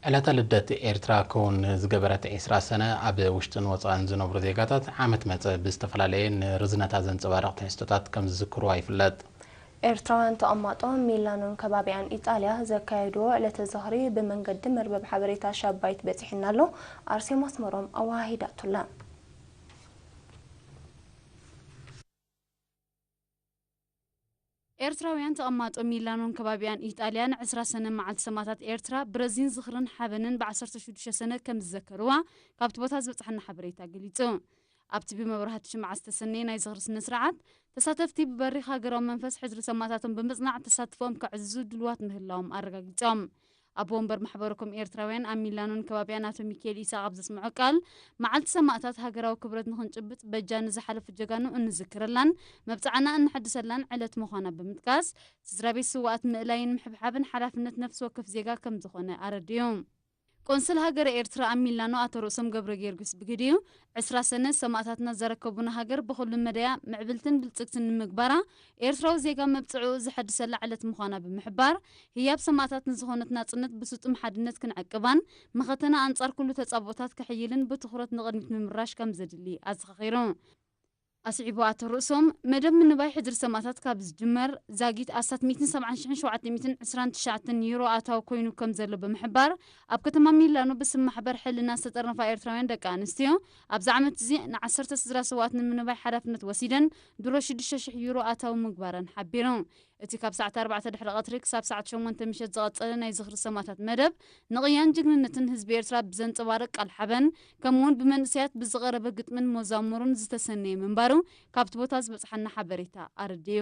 ዕለተ ልደት ኤርትራ ክውን ዝገበረት ዒስራ ሰነ ኣብ ውሽጥን ወጻእን ዝነብሩ ዜጋታት ዓመት መጸ ብዝተፈላለየ ንርዝነታ ዘንጸባርቕ ትሕዝቶታት ከም ዝዝክሩዋ ይፍለጥ። ኤርትራውያን ተቐማጦ ሚላኖን ከባቢኣን ኢጣልያ ዘካየድዎ ዕለተ ዝኽሪ ብመንገዲ መርበብ ሓበሬታ ሻባይት በጺሕና ኣሎ። ኣርሴማ ኣስመሮም ኣወሃሂዳቱላ። ኤርትራውያን ተቐማጦ ሚላኖን ከባቢኣን ኢጣልያ ንዕስራ ሰነ መዓልቲ ሰማእታት ኤርትራ ብረዚን ዝኽርን ሓበንን ብዓሰርተ ሽዱሽተ ሰነ ከም ዝዘከርዋ ካብቲ ቦታ ዝበጽሐና ሓበሬታ ገሊጹ። ኣብቲ ብመብራህቲ ሽምዓ ዝተሰነየ ናይ ዝኽሪ ስነ ስርዓት ተሳተፍቲ ብበሪኽ ሃገራዊ መንፈስ ሕድሪ ሰማእታቶም ብምጽናዕ ተሳትፎኦም ከዕዝዙ ድልዋት ምህላዎም ኣረጋጊጾም። ኣቦ ወንበር ማሕበረ ኮም ኤርትራውያን ኣብ ሚላኖን ከባቢኣን ኣቶ ሚካኤል ኢሳቕ ኣብ ዘስምዖ ቃል፣ መዓልቲ ሰማእታት ሃገራዊ ክብረት ንኽንጭብጥ በጃ ንዝሓለፉ ጀጋኑ እንዝክረላን መብጽዓና እንሐድሰላን ዕለት ምዃና ብምጥቃስ፣ ስድራ ቤት ስውኣት ምእላይን ምሕብሓብን ሓላፍነት ነፍሲ ወከፍ ዜጋ ከም ዝኾነ ኣረድዩ። ቆንስል ሃገረ ኤርትራ ኣብ ሚላኖ ኣቶ ርእሶም ገብረ ጊዮርጊስ ብግዲኡ፣ ዕስራ ሰነ ሰማእታትና ዘረከቡና ሃገር ብኹሉ መዳያ ምዕብልትን ብልጽግትን ንምግባራ ኤርትራዊ ዜጋ መብጽዕኡ ዘሐድሰላ ዕለት ምዃና ብምሕባር፣ ህያብ ሰማእታት ንዝኾነት ናጽነት ብስጡም ሓድነት ክንዕቅባን መኸተና ኣንጻር ኩሉ ተጻብኦታት ክሕይልን ብትኹረት ንቕድሚት ምምራሽ ከም ዘድሊ ኣዘኻኺሩ። ኣስዒቡ ኣቶ ርእሶም፣ መደብ ምንባይ ሕድሪ ሰማእታት ካብ ዝጅመር ዛጊት ኣስታት ሚእትን ሰብዓን ሽሕን ሸውዓተ ሚእትን ዕስራን ትሽዓተን ዩሮ ኣታዊ ኮይኑ ከም ዘሎ ብምሕባር፣ ኣብ ከተማ ሚላኖ ብስም ማሕበር ሕልና ዝተጠርነፋ ኤርትራውያን ደቂ ኣንስትዮ ኣብዚ ዓመት እዚ ንዓሰርተ ስድራ ስውኣት ንምንባይ ሓላፍነት ወሲደን ድሮ ሽዱሽተ ሽሕ ዩሮ ኣታዊ ምግባረን ሓቢሩ። እቲ ካብ ሰዓት ኣርባዕተ ድሕሪ ቀትሪ ክሳብ ሰዓት ሸሞንተ ምሸት ዝቐጸለ ናይ ዝኽሪ ሰማእታት መደብ ንቕያን ጅግንነትን ህዝቢ ኤርትራ ብዘንጸባርቕ ቃል ሓበን፣ ከምኡውን ብመንእሰያት ብዝቐረበ ግጥምን መዛሙሩን ዝተሰነየ ምንባሩ ካብቲ ቦታ ዝበጽሓና ሓበሬታ ኣረድዩ።